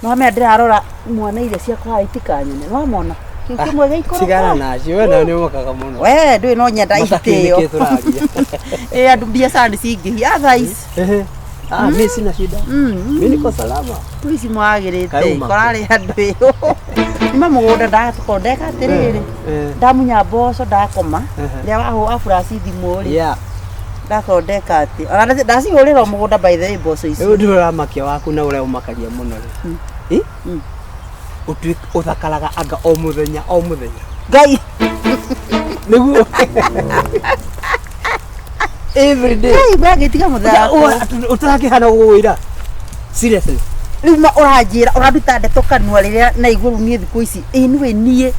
Nĩwamenya ndĩrarora mwana iria ciakwa haha itikanyone. Nĩwamona? Kĩu kĩmwe gĩikũrũka. Tigana nacio, we nawe nĩ ũmakaga mũno. We ndũĩ no nyenda Matakĩrĩ itĩo. nĩkĩ tũraria. Ĩ andũ biacara nĩ cingĩhia otherwise. Ehe. Ah, mi sina shida. Mi niko salama. Tu ici mwagĩrĩte Kauma. kũrarĩ andũ ĩyo. Nĩma mũgũnda ndagakorwo ndeka atĩrĩrĩ. Eh. Ndamunya mboco ndakoma. Ehe. Rĩrĩa waburaci thimũ rĩ. Yeah. Ndakorwo ndeka atĩ. Ona ndacihũrĩra o mũgũnda by the way mboco ici. Rĩu ndĩ ũramakia waku na ũrĩa ũmakagia mũno rĩ. Eh? Ũtuĩk- ũthakaraga anga o mũthenya o mũthenya. Ngai. Nĩguo. Every day. Ngai wagĩtiga mũthako. Ũtarakĩhana gũgũira. Seriously. Rĩu ma ũranjĩra ũranduta ndeto kanua rĩrĩa naigua rĩu niĩ thikũ ici anyway niĩ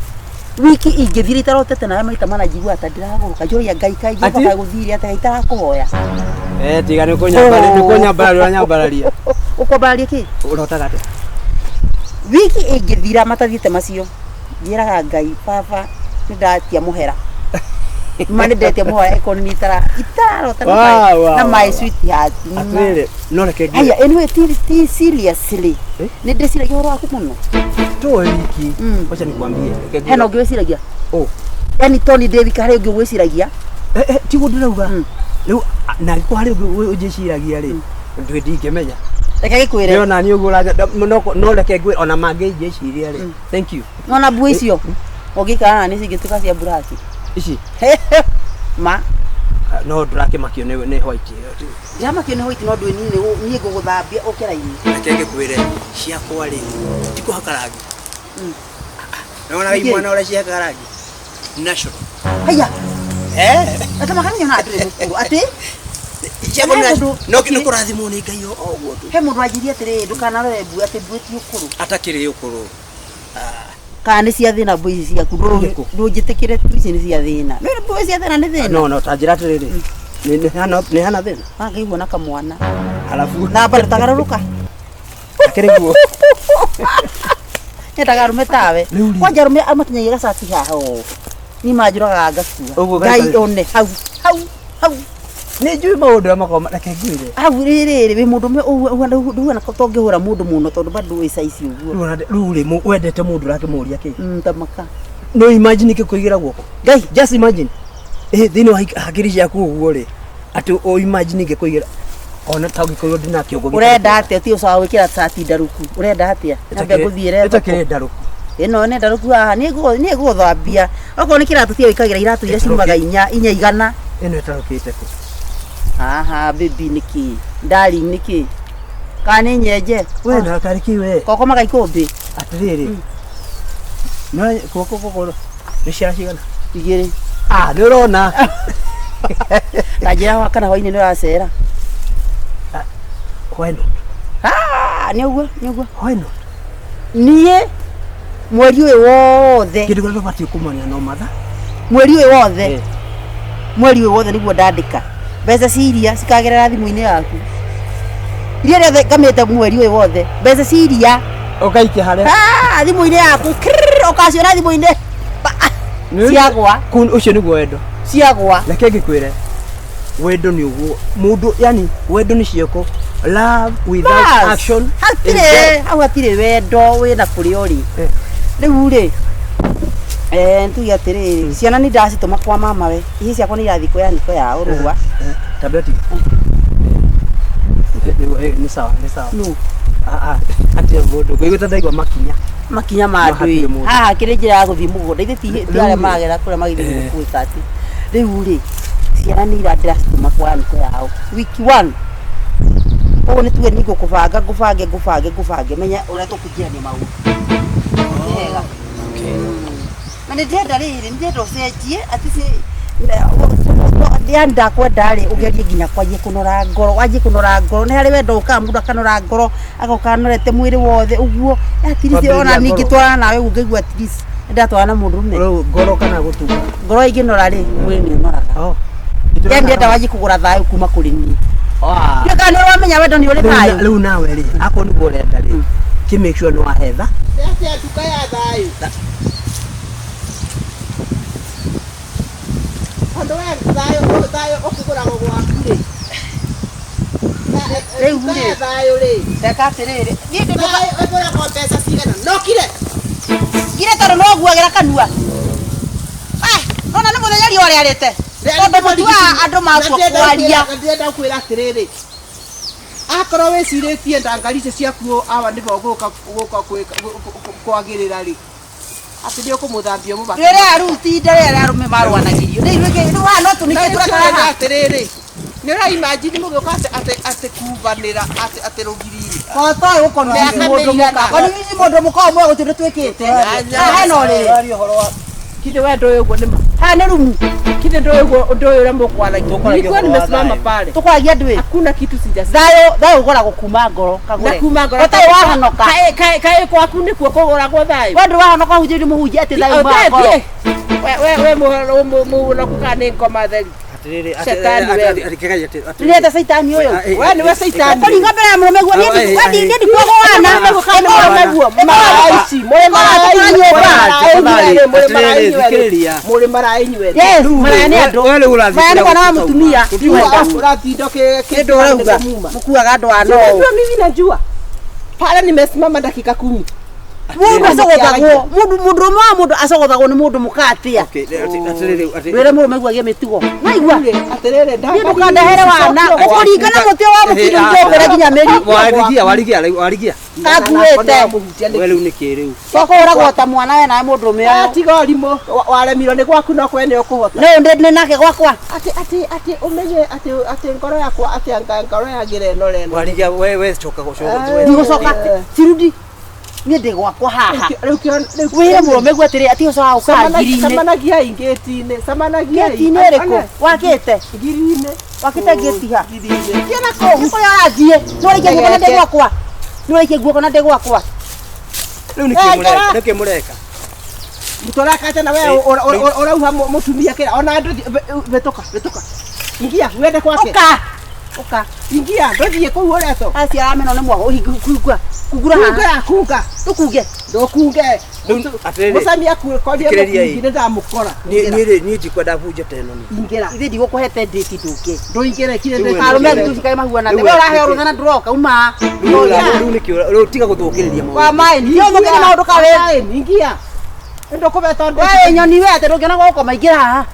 wiki ingĩthira itarotete nawe maita mana njiguaga ta ndĩragũrũka njũria Ngai kaĩ Ati? Jehova gũthire atĩa itarakũhoya. Eh, tiga nĩ kũnyambararia, nĩ kũnyambararia ũranyambararia. Ũkwambararia kĩ? Ũrotaga atĩa? Wiki ĩngĩthira matathiĩte macio njĩraga Ngai baba nĩ ndatia mũhera. Ma nĩ ndetia mũhera ĩkorwo nĩ itararota na Wow, wow, na my wow. sweetheart. Ma. Atĩrĩrĩ, no reke ngwĩre. Aya, anyway, ti seriously. Eh? Nĩ ndĩciragia ũhoro waku mũno. Toe wiki. Mm. Wacha nikwambie. Reke ngwĩre. Hena ũngĩ wĩciragia? Oh. Yani Tony David harĩ ũngĩ ũgwĩciragia? Eh, eh, tiguo ndĩrauga. Mm. Rĩu a- na angĩkorwo harĩ ũngĩ ũnjĩciragia rĩ, ndũĩ ndingĩmenya. Reke gĩkwĩre. Nĩ ona niĩ ũguo ũranja- no no reke ngwĩre ona mangĩnjĩciria rĩ. Thank you. Nona mbua icio ũngĩikara na nĩ cingĩtuĩka cia buraki. Ici Ma ah, no ndũrakĩmakio nĩ nĩ white ĩyo tu. ndĩramakio nĩ white no ndũĩ niĩ niĩ ngũgũthambia ũke raini. Reke ngĩkwĩre ciakwa rĩ ti kũhaka rangi. Nĩwonaga Nĩkĩ? imwana ũrĩa cihakaga rangi? Natural. Haiya, Eh. gatama nyonaga ndũrĩ mũkũrũ atĩ Ciakwa He nĩ mũndũ- no nĩ kũrathimwo nĩ Ngai o ũguo tu. he mũndũ anjirie atĩrĩrĩ ndũkanarore mbue atĩ mbue ti ũkũrũ. Atakĩrĩ ũkũrũ. Kana nĩ cia thĩna mbue ici ciaku Irĩkũ? ndũnjĩtĩkĩre tu ici nĩ cia thĩna. Nĩ mbue cia thĩna nĩ thĩna. No no ta njĩra atĩrĩrĩ. Nĩ nĩ hana nĩ hana thĩna. Wangaigua na kamwana. Alafu Na bado tagarũrũka. akĩrĩ guo. Nyendaga arũme tawe. Rĩu rĩ. Kwanja arũme amakinyagia gacati haha ũũ. Niĩ manjũragaga ngakua. Ũguo Ngai gaikare- one hau hau hau. Nĩ njũĩ maũndũ marĩa makoragwo reke ngwĩre. Hau rĩrĩ wĩ mũndũ ũmwe ũhuana tongĩhũra mũndũ mũno tondũ bado wĩ size ũguo. Rĩu ona- Rĩu rĩ mũ- wendete mũndũ ũrakĩmũria kĩ? Tamaka. No imagine kĩkũigĩra guoko. Ngai Just imagine. Eh thĩinĩ wa hakiri ciaku ũguo rĩ atĩ o imagine ngĩkũigĩra ona ta ũngĩkorwo ndina kĩongo gĩtarĩ ũrenda atĩa ti ũcawa gwĩkĩra cati ndarũku ũrenda atĩa nyambe ngũthiĩre thoko ĩtakĩrĩ ndarũku. ĩno nĩ ndarũku haha niĩ ngũgũthambia okorwo nĩ kĩratũ tiyo wĩkagĩra iratũ iria ciumaga inya inya igana Ĩno ĩtarũkĩte kũ? haha baby nĩkĩ darling nĩkĩ kana nĩ nyenje We na karĩ kĩ we? kokomaga ikũmbĩ Atĩrĩrĩ. No guoko gũkũ nĩ ciara cigana? igĩrĩ Ah, nĩ ũrona. ta njĩra kana hwainĩ nĩ ũracera Why not? Ah, nĩ ũguo nĩ ũguo Why not? niĩ mweri ũyũ wothe Kĩndũ kĩrĩa tũbatiĩ kũmania no matha. mweri ũyũ wothe Eh. mweri ũyũ wothe nĩguo ndandĩka mbeca cia iria cikagerera thimũ-inĩ yaku iria rĩothe ngamĩte mweri ũyũ wothe mbeca cia iria Ũgaikia harĩa. Ah, thimũ-inĩ yaku Krrrr, ũkaciona thimũ-inĩ Pa, ciagwa Kũu ũcio nĩguo wendo. ciagwa Reke ngĩkwĩre. Wendo nĩ ũguo. Mũndũ yani wendo nĩ ciĩko. Love without Bas, action. is hatirĩ dead. hau hatirĩ wendo wĩna kũrĩa ũrĩ Eh. rĩu rĩ eh, tuge atĩrĩrĩ ciana nĩ ndacitũma kwa mama we ihi ciakwa nĩ irathiĩ kwĩ aniko yao rũa Eh, Tableti. Eh, Nĩ sawa, nĩ sawa. nũ Ah, ah, atĩ mũndũ ngũigua ta ndaigua makinya. makinya ma No, hatirĩ andũ mũndũ. haha kĩrĩ njĩra ya gũthiĩ mũgũnda ithe ti ti arĩa Rĩu rĩ. magera kũrĩa magĩthiĩ Eh. gwĩka atĩ rĩu rĩ ciana nĩ ira ndĩracitũma kwa aniko yao wiki one koguo nĩ tuge nĩ ngũkũbanga ngũbange ngũbange ngũbange menya ũrĩa tũkũingĩrania maũndũ Nĩ wega na nĩ ndĩrenda rĩrĩ nĩ ndĩrenda ũcenjie atĩ ci yani ndakwenda rĩ ũgerie nginya kwanjie kũnora ngoro wanjie kũnora ngoro nĩ harĩ wendo ũkaga mũndũ akanora ngoro agoka anorete mwĩrĩ wothe ũguo at least Kwambĩrĩria ona ngoro. ningĩ twarana nawe ũguo ngaigua at least nĩ ndatwarana na mũndũrũme Rĩu ngoro kana gũtuga. ngoro ĩngĩnora rĩ mwĩrĩ nĩ ũnoraga Oh. yani ndĩrenda wanjie kũgũra thayũ kuma kũrĩ niĩ Ah. ndiũĩ kana nĩ ũramenya wendo nĩ ũrĩ thayũ Rĩu nawe rĩ, akorwo nĩguo ũrenda rĩ, kĩ make sure nĩ wahetha. Atĩa nduka ya thayũ? Tondũ we thayũ thayũ ũkĩgũragwo gwaku rĩ. Rĩu Nduka rĩ. ya thayũ rĩ. reka atĩrĩrĩ niĩ ndĩ Thayũ ĩgũragwo mbeca Ũkire. Ngire tondũ no nguagĩra kanua. Ah, nona nĩ mũthenya riũa rĩarĩte. Tondũ mũtuaga andũ matua kwaria. Ndĩrenda kwĩra atĩrĩrĩ, akorwo wĩcirĩtie ndangari icio ciaku awa nĩbo gũka gũka kwagĩrĩra rĩ, atĩ nĩ ũkũmũthambia ũmũbake. Rĩrĩa rĩu ti ihinda rĩrĩa arũme marũanagĩrio. Rĩu rĩngĩ rĩu haha no tũnike tũrakara. Atĩrĩrĩ, nĩ ũra imagine mũgĩũka atĩ atĩ atĩ kumbanĩra atĩ atĩ rũgiri-inĩ. Kotoĩ gũkonwo Mĩaka mũndũ mũka. mĩigana. Konwo ici mũndũ mũka ũmwe gũtirĩ twĩkĩte. Haha hena ũrĩrĩ. Waria ũhoro wa Kinde we ndũĩ ũguo nĩma. Haha nĩ rumu. Kinde ndũĩ ũguo ndũĩ ũrĩa mũkwaragia. Tũkwaragia Nilikuwa ũhoro wa nimesimama thayũ. pale. Tũkwaragia ndwĩ. Hakuna kitu sijasikia. Thayũ thayũ ũgũragwo kuma ngoro kagũre. Na kuma ngoro. Ũtarĩ wahonoka. Kaĩ kaĩ kaĩ kwaku nĩkuo kũgũragwo thayũ. We ndũrĩ wahonoka hujĩrie mũhunjia atĩ thayũ Ũthiĩ, umaga ngoro. thiĩ. We we we mũhonoku kana nĩ ngoma theri. atĩrĩrĩ Shetani wewe. Ndĩreta caitani ũyũ. We nĩwe caitani. Kũringa mbere ya mũrũme guo niĩ niĩ ndikuogo wana. Mũrĩ maraĩ inyuerĩ. Yes, maraya nĩ andũ. Maya nĩ mwana wa mũtumia. Ũratinda Nĩ ũrauga. Mũkuaga andũ a no. Unajua mimi najua. Pale nimesimama dakika 10. Mũndũ acogothagwo. Mũndũ mũndũrũme wa mũndũ acogothagwo nĩ mũndũ mũka atĩa. Wĩre mũrũme guo agĩe mĩtugo. Waigua? Atĩrĩrĩ Niĩ ndũkandehere wana. Ũkũringa na mũtĩ wa mũkindo njũngũre nginya mĩri. Warigia warigia warigia. Kakuĩte. We rĩu nĩ kĩ rĩu? Ũkũhũragwo ta mwana we nawe mũndũrũme ũyũ. Tiga ũrimũ waremirwo nĩ gwaku no kwene ũkũhota. Nĩ ndĩ nake gwakwa. Atĩ atĩ atĩ ũmenye atĩ atĩ ngoro yakwa atĩ anga ngoro yagĩre ĩno reno. Warigia we we coka gũcoka. Ndigũcoka. Cirudi. Niĩ ndĩ gwakwa haha. Rĩu kĩo Wĩre mũrũme guo atĩrĩ ati ũcoka gũka ngiri-inĩ. Camanagia ngĩti-inĩ. Camanagia Ngĩti-inĩ ĩrĩkũ? Wakĩte? Ngiri-inĩ. Wakĩte ngĩti ha? Ngiri-inĩ. Kĩona kũu kũrĩa ũrathiĩ. Nĩ ũraikia guoko na ndĩ gwakwa. Nĩ ũraikia guoko na ndĩ gwakwa. Rĩu nĩ kĩ mũreka? Nĩ kĩ mũreka? Tũrakate na we ũrauha mũtumia kĩra ona andũ vĩtũka vĩtũka. Ingia uende kwake. Ũka. Ũka. Ingia ndũthiĩ kũu ũretwo. Acia arameno nĩ mwago ũhingũra. Kungura haha. Kunga kunga. Tũkunge. Ndũkunge. Rĩu atĩrĩrĩ. Mũcami akuĩkorie Thikĩrĩria mũkungi nĩ ndamũkora. Niĩ niĩ niĩ ndikwenda bunje ta ĩno niĩ. Ingĩra. Ithe ndigũkũhete ndĩti ndũke. Ndũingĩre kire Rĩu we Arũme nĩkĩ? aitũ cikarĩ mahuana. Rĩu We we ũraheo nĩkĩ? rũtha na ndũroka uma. Rĩu rĩu nĩkĩ rĩu tiga gũthũkĩrĩria maũndũ. Wa maĩ. Nĩ maũndũ kawe. Ingia. Ndũkũbeta We wĩ nyoni we atĩ ndũngĩona gwa gũkoma ingĩra haha.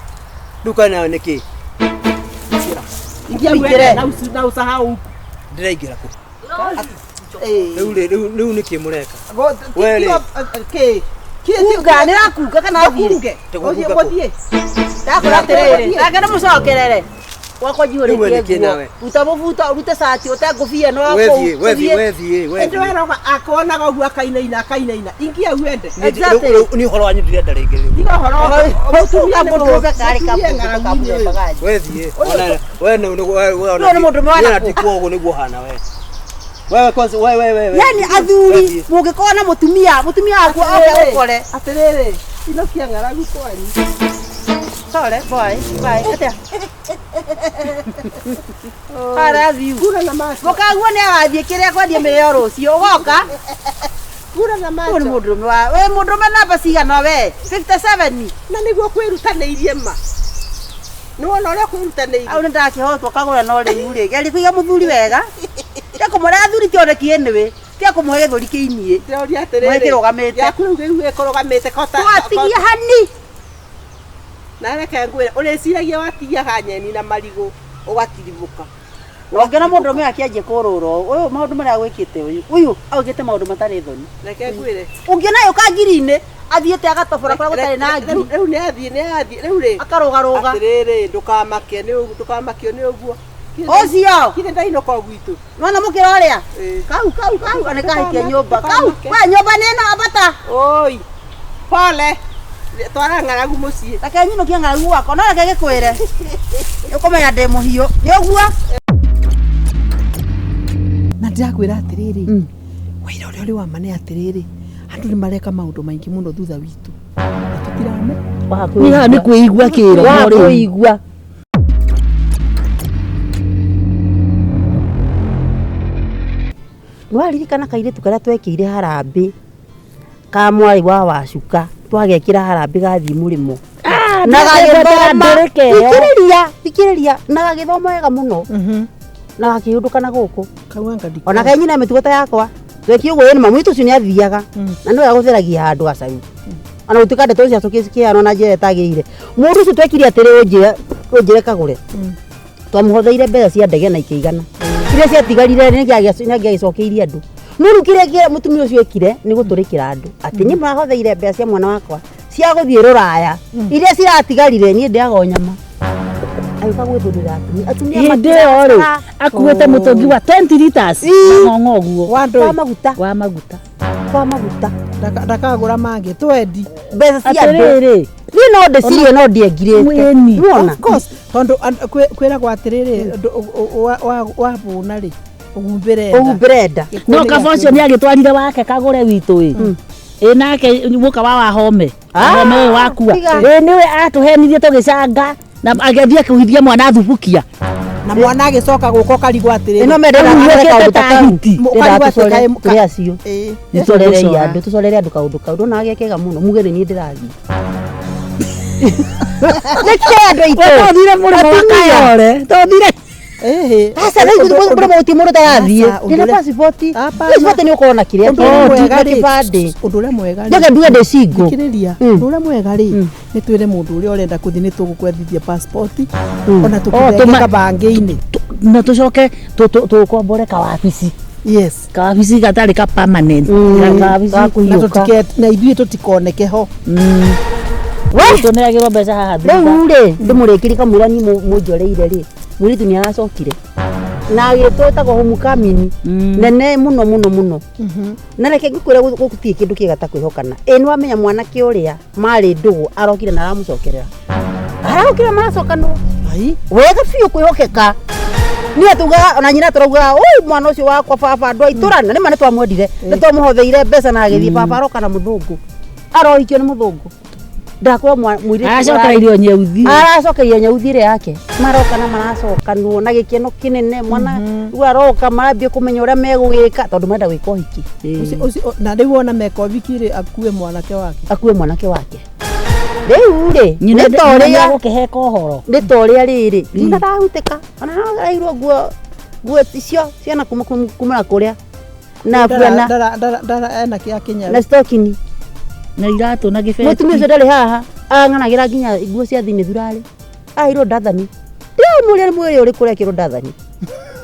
Rĩu kaĩ nawe nĩkĩ? Ingia Ũingĩre. uende na usahau. Ndĩraingĩra kũ? Ĩĩ. Rĩu rĩ rĩu rĩu nĩkĩ mũreka? We rĩ. Kĩ? Kunga nĩ rakunga kana thiĩ. Kunge. Tũgũkunga kũ? Ũthiĩ. Ndakũra atĩrĩrĩ. Reke ndĩmũcokerere. Gwakwa Rĩu we njihũrĩtie nĩkĩ nguo. nawe? Ruta mũbuto, ũrute cati, ũte ngũbia ĩno We kũu. thiĩ we thiĩ Ũthiĩ. we thiĩ we Ĩndĩ thiĩ. weroga akonaga ũguo akainaina akainaina. Ingia uende. Niĩ rĩu nĩ ũhoro wanyu ndirenda rĩngĩ rĩu. Tiga ũhoro. Mũtumia nĩ Mũndũrũme karĩ mũtumia kamũndũ ng'aragu-inĩ kamũthemba ũyũ. gani. We thiĩ. Ona we nĩ we we Ũyũ nĩ mũndũ ũmwe wa na ndikuo ũguo nĩguo ũhana we. Wewe kwanza wewe wewe wewe. Yani athuri mũngĩkorwo na mũtumia, mũtumia waku oke ũkore. Atĩrĩrĩ, inokia ng'aragu kwanyu. Sorry, boy. Bye. Atĩa? Arathiĩ. Kura na macho. Mũkaguo nĩ agathiĩ kĩrĩa kwendia mĩrĩo rũciũ. Ũgoka? Kura na Ũyũ nĩ macho. mũndũrũme wa we mũndũrũme namba cigana we? 57. Na nĩguo kwĩrutanĩirie ma. Nĩ wona ũrĩa kwĩrutanĩirie. Au nĩ ndakĩhotwo kagũra no rĩu rĩ. Geria kũiga mũthuri wega. Tia kũmũre athuri ti oneki anyway. Tia kũmũhe gĩthũri kĩiniĩ. Ndĩroria atĩrĩrĩ. Mwĩ kĩrũgamĩte. Yaku rĩu gĩu gĩkũrũgamĩte kota. Twatigia hani. Na reke ngwĩre, ũrĩciragia watigia hanyeni na marigũ ũgatirimũka. Ũngĩona mũndũrũme akĩanjia kũrũra ũũ, ũyũ maũndũ marĩa agwĩkĩte ũyũ. Ũyũ augĩte maũndũ matarĩ thoni. Reke ngwĩre. Ũngĩona yũka ngiri-inĩ athiĩte agatobora kũrĩa gũtarĩ na ngiri. Rĩu nĩ athiĩ nĩ athiĩ rĩu rĩ. Akarũgarũga. Atĩrĩrĩ, ndũkamakio nĩ ndũkamakio nĩ ũguo. Ũcio. Kire ndainũka o gwitũ. Nona mũkĩra ũrĩa? Ĩĩ. Kau kau kau nĩ kahikia nyũmba. Kau Ndũkamake. we nyũmba nĩ ĩno ambata. Oi. Pole. Twara ng'aragu mũciĩ. Reke nyinũkie ng'aragu gwakwa no reke gĩkwĩre. Nĩũkũmenya ndĩ mũhiũ. Nĩ ũguo? Na ndĩrakwĩra atĩrĩrĩ, wĩra ũrĩa ũrĩ wa ma nĩ atĩrĩrĩ, andũ nĩ mareka maũndũ maingĩ mũno thutha witũ. Na tũtirame. Niĩ haha nĩ kwĩigua kĩroho rĩu. Kwĩigua. Nĩwaririkana kairĩtu karĩa twekĩire harambĩ ka mwarĩ wa Wacuka twagekĩra harambĩ gathiĩ mũrĩmo na gagĩthoma thikĩrĩria thikĩrĩria na gagĩthoma wega mũno na gakĩhũndũka na gũkũ Kau anga ona kenyina mĩtugo ta yakwa Twekire ũguo ĩni mamu witũ ũcio nĩ athiaga na nĩwe agũtheragia handũ gacau. Ona gũtuĩka ndeto icio cikĩheanwo na njĩra ĩtagĩrĩire. Mũndũ ũcio twekire atĩrĩ ũnjĩre ũnjĩre kagũre. Twamũhotheire mbeca cia ndege na ikĩigana. Iria ciatigarire nĩ angĩagĩcokeirie andũ. No rĩu kĩrĩa mũtumia ũcio ekire nĩ gũtũrĩkĩra andũ atĩ niĩ mũrahotheire mbeca cia mwana wakwa cia gũthiĩ rũraya iria ciratigarire niĩ ndĩaga o nyama. Agĩũka gwĩthũrĩra atumia. Atumia Hĩndĩ ĩyo rĩ makĩrakara. akuĩte mũtũngi wa 20 liters Ii. ng'ong'o ũguo Wa ndũĩ. Wa maguta. Wa maguta. Wa maguta. Ndakagũra mangĩ twendi. Mbeca cia andũ. Atĩrĩrĩ. Niĩ no ndĩcirie no ndiengirĩte. Mwĩni. Nĩwona? Of course, tondũ kwĩragwo atĩrĩrĩ wahũna rĩ ũhumbĩre nda. Ũhumbĩre nda. No kaba ũcio nĩ agĩtwarire wake kagũre witũ ĩ. Ĩ nake mũka wa wahome. Wahome ũyũ wakua. Tiga. Ĩ nĩwe atũhenirie tũgĩcanga na agĩthiĩ akĩhithia mwana thubukia. Na mwana agĩcoka gũka ũkarigwo atĩrĩrĩ. Ĩno mendete Rĩu kagũre wĩkĩte kaũndũ ta ta kau. hiti. Ndĩrenda Ũkarigwo atĩ tũcore tũrĩ acio. Ĩĩ. Tũcorerei Nĩtũgũcora. andũ, tũcorere andũ kaũndũ kau. Ndona gekega mũno. Muge nĩ niĩ ndĩrathiĩ. Nĩkĩ andũ aitũ? Tũthire mũrĩmo wa Atumia. Kayore. Tũthire. Ĩhĩ. Aca rĩu mũrĩmo gũtirĩ mũndũ ũtarathiĩ. Aca, ũndũ Ndĩna ũrĩa- passport. Hapana. Passport nĩ ũkorwo na kĩrĩa Ũndũ ũrĩa kĩngĩ, mwega na rĩ- kĩbandĩ. ũndũ ũrĩa mwega rĩ- Njoke nduge ndĩ single. Thikĩrĩria, ũndũ ũrĩa mwega rĩ nĩ twĩre mũndũ ũrĩa ũrenda kũthiĩ nĩ tũgũkwethithia passport ona Oh, tũkũrenge kabangĩ-inĩ. Na tũcoke tũkombore kawabici. Yes. Kawabici gatarĩ ka permanent. Kawabici. Ga Na kũhiũka. na ithuĩ tũtikoneke ho. Tũneagĩrwo mbeca haha thutha. Rĩu rĩ ndĩmũrĩkĩrie kamũira niĩ mũnjoreire rĩ mũirĩtu nĩ aracokire na agĩtwo ĩtagwo homecoming nene mũno mũno mũno na reke ngĩkwĩre gũtirĩ kĩndũ kĩega ta kwĩhokana. Ĩ nĩ wamenya mwanake ũrĩa marĩ ndũgũ arokire na aramũcokerera arokire maracokanwo Ai. wega biũ kwĩhokeka. Niĩ tugaga ona nyina tũraugaga ũũ mwana ũcio wakwa baba andũ a itũra na nĩma nĩtwamwendire nĩtwamũhotheire mbeca na agĩthiĩ baba aroka na mũthũngũ arohikio nĩ mũthũngũ ndakwĩra mũirĩtu Aracokereirio nyeuthi. aracokeria nyauthi ĩrĩa yake maroka na maracokanwo na gĩkeno kĩnene mwana rĩu aroka marambia kũmenya ũrĩa megũgĩka tondũ marenda gwĩka ũhiki. Na rĩu ona meka ũhiki rĩ akue mwanake wake. Akue mwanake wake rĩu rĩ Nyina nĩ ta ũrĩa gũkĩheka ũhoro. nĩ ta ũrĩa rĩrĩ nyina ndahutĩka ona arairwo nguo nguo icio ciana kuma na kũrĩa na burana Ndara ena kĩa kĩnyarũ. na stocking Na iratũ na gĩbeti. mũtumia ũcio ndarĩ haha ang'anagĩra nginya nguo cia thĩinĩ thurarĩ aheirwo ndathani ndĩramũria nĩ mwĩrĩ ũrĩkũ ũrekĩrwo ndathani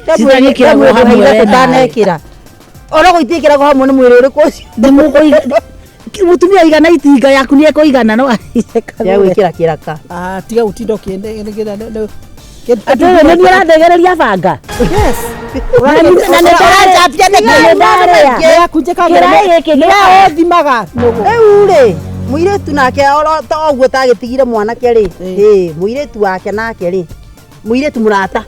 Citagĩkĩragwo hamwe we nawe. ndanekĩra ona gũitiĩkĩragwo hamwe nĩ mwĩrĩ ũrĩkũ ũcio Mũtumia aigana itinga yaku nĩ ekũigana no ya gwĩkĩra kĩraka. Ah, tiga gũtinda ũkĩnegera. Atĩrĩrĩ nĩ niĩ ũrathegereria banga. Yes. Na nĩ Ũranjambia nĩkĩ? ndarĩa. Kĩraĩ gĩkĩ gĩa- Ũthimaga nũgũ. Rĩu rĩ mũirĩtu nake oro ta ũguo tagĩtigire mwanake rĩ ĩ mũirĩtu wake nake rĩ mũirĩtu mũrata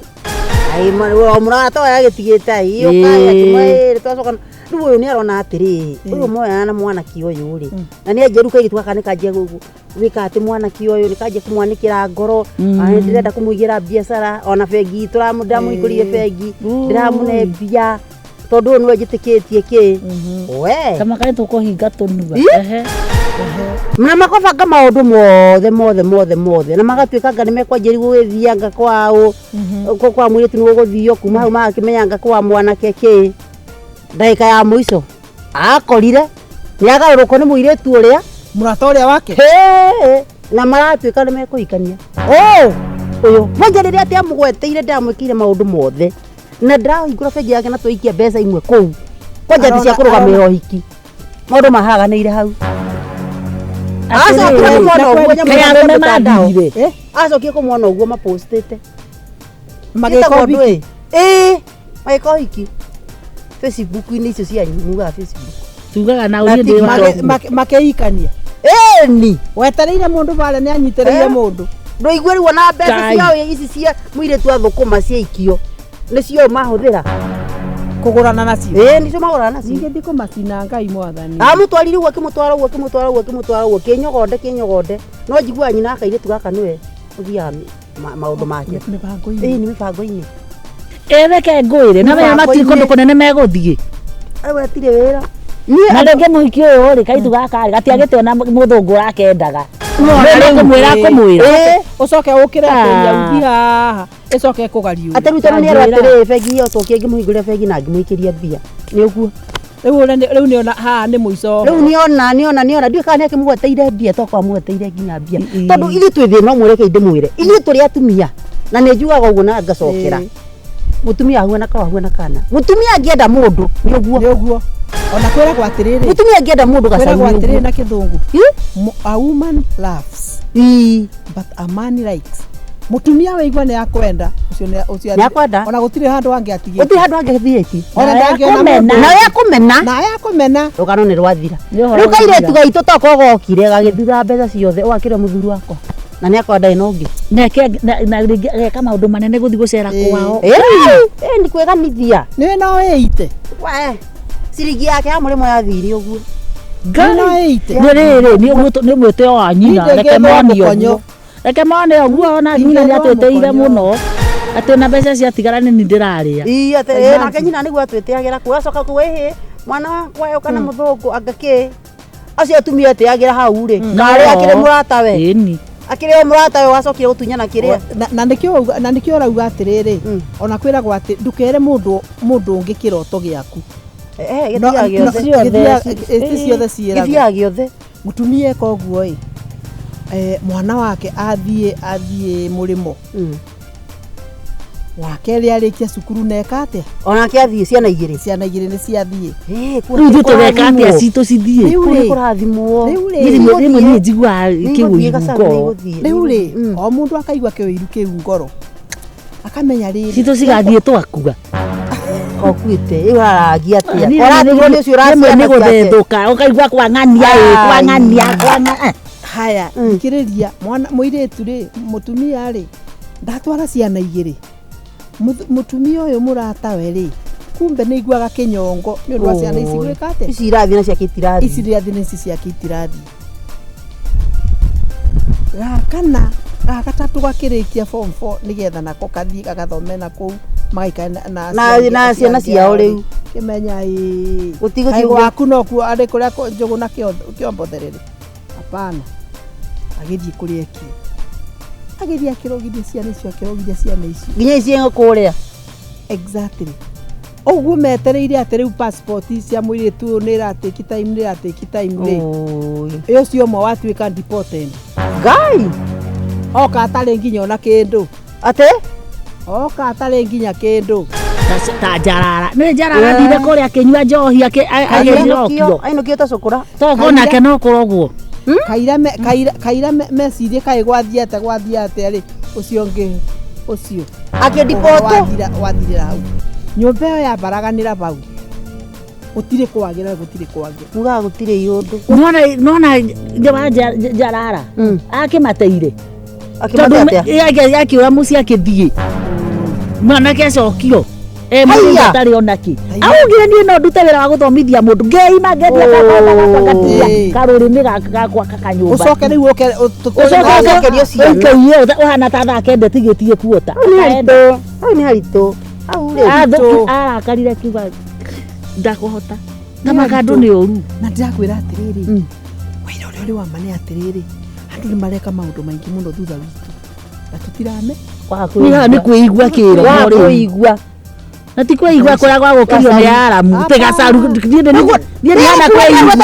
Ai, o mũrata ũyũ agĩtigĩte ai ũka akĩmwĩra twacoka rĩu ũyũ nĩ arona atĩrĩrĩ ũyũ moyana na mwanake ũyũ rĩ na nĩ anjia rĩu kairĩtu gaka nĩ kanjia gwĩka atĩ mwanake ũyũ nĩ kanjia kũmwanĩkĩra ngoro na nĩ ndĩrenda kũmũigĩra biacara ona bengi ndĩramũhingũrire bengi ndĩramũne mbia tondũ ũyũ nĩwe njĩtĩkĩtie kĩ we Kama kaĩ tũkũhinga tũnua. Ii. Ehe. Na makabanga maũndũ mothe mothe mothe mothe na magatuĩka anga nĩ mekwanjĩrĩria gũgĩthianga kwao kwa mũirĩtu nĩ gũgũthio kuma hau magakĩmenyanga kwa mwanake kĩ ndagĩka ya mũico akorire nĩ agarũrũkwo nĩ mũirĩtu ũrĩa Mũrata ũrĩa wake. Hĩ, na maratuĩka nĩ mekũhikania ũ ũyũ kwanja rĩrĩa atĩ amũgweteire ndamwĩkĩire maũndũ mothe na ndĩrahingũra bengi yake na twaikia mbeca imwe kũu kwanja ti cia kũrũgamĩrĩra ũhiki maũndũ mahaganĩire hau acokire Atĩrĩrĩ, kũmwona ũguo nyamũ kaĩ ya arũme mtandao. mathirire? Acokire kũmwona ũguo mapostĩte Magĩka Ĩtagwo ũhiki. ndũĩ? Ĩĩ magĩka ũhiki Facebook-inĩ icio cianyu mugaga Facebook Tugaga na Na ũthiĩ ndĩ TikTok. waku. Makĩhikania. Ĩni Wetereire mũndũ barĩa nĩ anyitĩrĩire Eh? mũndũ. ndũigue rĩu ona mbeca Ngai. ciao ici cia mũirĩtu athũkũma ciaikio nĩcio mahũthĩra Kũgũrana nacio. Ĩĩ nĩcio magũrana nacio. Ningĩ ndikũmacina Ngai mwathani. Amũtwarire ũguo akĩmũtwara ũguo akĩmũtwara ũguo akĩmũtwara ũguo kĩnyogonde kĩnyogonde no njiguaga nyina wa kairĩtu gaka nĩwe ũthiaga maũndũ make. Mĩbango-inĩ. Ĩĩ nĩ mĩbango-inĩ. Ĩ reke ngwĩre na menya matirĩ kũndũ kũnene megũthiĩ. Rĩu atirĩ wĩra. Niĩ Na rĩngĩ mũhiki ũyũ rĩ kairĩtu gaka rĩ gatiagĩte ona mũthũngũ ũrakendaga. Nĩ kũmwĩra kũmwĩra. Ĩĩ. Ũcoke ũkĩre atĩ Ah. nyauthi haha ĩcoke ĩkũgariũre. Atĩ rĩu tondũ nĩ Tanjĩra. erwo atĩrĩrĩ bengi ĩyo tũkĩe ngĩmũhingũrĩra bengi na ngĩmũikĩria mbia nĩ ũguo Rĩu ũrĩa rĩu nĩona haha nĩ mũico. Rĩu nĩona nĩona nĩona ndiũĩ kana nĩakĩmũgweteire mbia tokorwo amũgweteire nginya mbia tondũ ithuĩ twĩ thĩna ũmwe reke ndĩmwĩre ithuĩ tũrĩ atumia na nĩ njugaga ũguo na ngacokera mũtumia ahuana kawa ahuana kana mũtumia angĩenda mũndũ nĩ ũguo Nĩ ũguo. Ona kwĩragwo atĩrĩrĩ. Mũtumia angĩenda mũndũ gacau Kwĩragwo nĩ atĩrĩrĩ ũguo na kĩthũngũ. Ĩ? A woman loves Ĩ. but a man likes. Mũtumia waigua nĩ akwenda ũcio nĩ ũcio Nĩ akwenda. ona gũtirĩ handũ angĩatigĩte. Gũtirĩ handũ angĩthiĩti Ona Na ndangĩona yakũmena. mũndũ. Nawe akũmena Na yakũmena. Rũgano nĩ rwathira. Nĩ ũhoro Rĩu kairĩtu gũthira. gaitũ toko gokire gagĩthura mbeca ciothe ũgakĩra mũthuri wakwa na nĩ akorwo ndarĩ na ũngĩ. Nake na rĩngĩ ageka maũndũ manene gũthiĩ gũcera kwao. Ĩ nĩ kwĩganithia. Nĩ no ĩite. We ciringi yake ya mũrĩmo yathire ũguo. Nĩ no ĩite. Nĩ rĩrĩ nĩ mwĩtĩo wa nyina Nĩ reke ndĩngĩthwo mone mũkonyo. ũguo. Reke mone ũguo ona nyina nĩ Ndingĩthwo atwĩtĩire mũkonyo. mũno atĩ ona mbeca ciatigara nĩ niĩ ndĩrarĩa. Ii atĩ nake nyina nĩguo atwĩtĩagĩra kuo acoka kuo ĩhĩ mwana wakwa ũka na mũthũngũ anga kĩ acio atumia atĩagĩra hau rĩ karĩ akĩrĩ mũratawe Ĩni. akĩrĩ o mũratawe wacokire gũtunyana kĩrĩa. Na nĩkĩo na nĩkĩo ũrauga atĩrĩrĩ ona kwĩragwo atĩ ndũkere mũndũ mũndũ ũngĩ kĩroto gĩaku. Eh No- gĩthiaga no- gĩothe. gĩthiaga- ti ciothe ciĩragwo. Gĩthiaga gĩothe. Mũtumia eka ũguo ĩ mwana wake athiĩ athiĩ mũrĩmo wa kerĩ arĩkia cukuru na eka atĩa Onake athiĩ ciana igĩrĩ. Ciana igĩrĩ nĩ ciathiĩ. Ĩ kuo Rĩu nĩ ithuĩ tũgeka atĩa kũrathimwo. citũ cithiĩ? Rĩu Kũu nĩ rĩ kũrathimwo. Rĩu rĩ Niĩ rĩmwe rĩmwe niĩ njiguaga Nĩigũthiĩ kĩũiru Gacaũ, ngoro. nĩigũthiĩ. Rĩu rĩ o mũndũ akaigua kĩũiru kĩu ngoro akamenya rĩrĩ Citũ cigathiĩ twakua. Kokuĩte ĩyo aragia atĩa Niĩ Ũratigwo nĩ ũcio rĩmwe nĩ ũraciana ciake. gũthethũka ũkaigua kwang'ania ĩ kwang'ania kwang'a haya thikĩrĩria mwana mũirĩtu rĩ mũtumia rĩ ndatwara ciana igĩrĩ Mũtumia ũyũ mũratawe rĩ kumbe nĩ iguaga kĩnyongo nĩ ũndũ wa ciana ici gwĩka atĩa Ici irathiĩ na ciake itirathiĩ. Ici rĩathi na ici ciake itirathiĩ gakana gagatatũ gakĩrĩkia form 4 nĩgetha nako kathiĩ gagathome na kũu magaikare na Na ciana ciao rĩu. Kĩmenya ĩ Gũtigũthiĩ Kaĩ ũguo. gwaku nokuo arĩ kũrĩa njũgũ na kĩombotherere hapana agĩthiĩ kũrĩa eki agĩthiĩ akĩrogithia ciana icio akĩrogithia ciana icio Nginya ici kũrĩa. Exactly ũguo metereire atĩ rĩu passport cia mũirĩtu ũyũ nĩ ĩratĩki time nĩ ĩratĩki time rĩ Oi. ũcio ũmwe watuĩka deported. Ngai. Oka atarĩ nginya ona kĩndũ. Atĩ? Oka atarĩ nginya kĩndũ. Ta njarara nĩ njarara thire kũrĩa akĩnyua njohi agĩcokio Ainũkio ta cũkũra. togo nake no kũrogwo. Kaira kaira kaira mecirie kaĩ gwathiĩ atĩa gwathiĩ atĩa rĩ ũcio ũngĩ ũcio Akĩndipotwo. Wathirĩra hau nyũmba ĩyo yambaraganĩra hau gũtirĩ kwagĩra gũtirĩ kwagĩra. Mugaga gũtirĩ iũndũ. Nona nona wa njarara akĩmateire Akĩmate atĩa? akiura mũciĩ akĩthiĩ mwanake acokio e Haiya! mũthenya atarĩ onakĩ augire niĩ no ndute wĩra wa gũthomithia mũndũ ngeima ngendia gakwa gakwa ngatia Ĩĩ. karũrĩmĩ gakwa kakanyũmba Ũcoke rĩu ũke ũcoke Ũcokerio ciana. ũikaiye ũhana ta thaa kenda tigĩtie kuota Hau nĩ haritũ. Hau nĩ haritũ. Hau rĩ. Athũki arakarire akiuga ndakũhota na makandũ nĩ ũru. Na ndĩrakwĩra atĩrĩrĩ wĩra ũrĩa ũrĩ wa ma nĩ atĩrĩrĩ andũ nĩ mareka maũndũ maingĩ mũno thutha witũ na tũtirame Nĩ haha nĩ kwĩigua kĩroho Wa rĩu kũigua. Na ti kwĩigua kũrĩa gwa gũkĩrio nĩ aramu tĩ gacaru niĩ ndihana kwĩigua.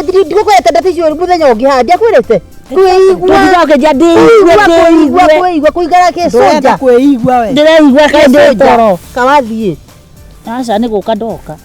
Ndigũkwĩrĩte ndeto icio mũthenya ũngĩ haha ndiakwĩrĩte. Kwĩigua. Tũthiaga ũkĩnjia ndĩigue Kũigua ndĩigue kũigua kũigara ndũrenda kĩcoja. kwĩigua we ndĩreigua kaĩ ndĩ toro. Kawathiĩ. Aca nĩ gũka ndoka.